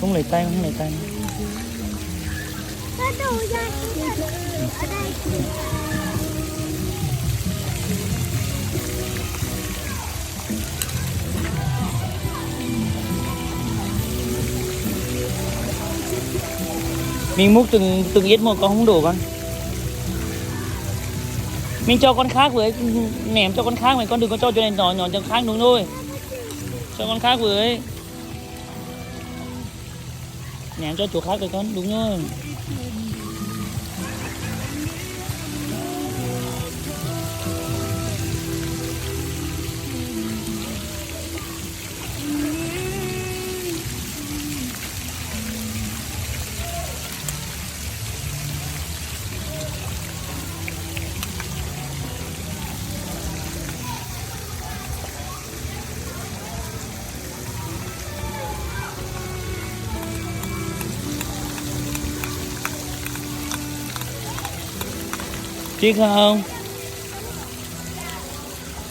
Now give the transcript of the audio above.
ລົງເລີຍໃຕ້ ລົງເລີຍໃຕ້. ມິງມຸກ ຕຶງ ຕຶງເອັດໝວກກອງຮຸງໂດກ່ອນ. ມິງເຈາະກ່ອນຄາກເວີຍ ແໜມເຈາະກ່ອນຄາກເວີຍ ກ່ອນດຶງກໍເຈາະຢູ່ໃນໜອນ ໜອນຈັງຄາກດຸງໂດຍ. ເຈາະກ່ອນຄາກເວີຍ. ແໜມເຈາະໂຈຄັກໄປກ່ອນ ລຸງເອີຍ. ຈີ່ເຂົ້າ.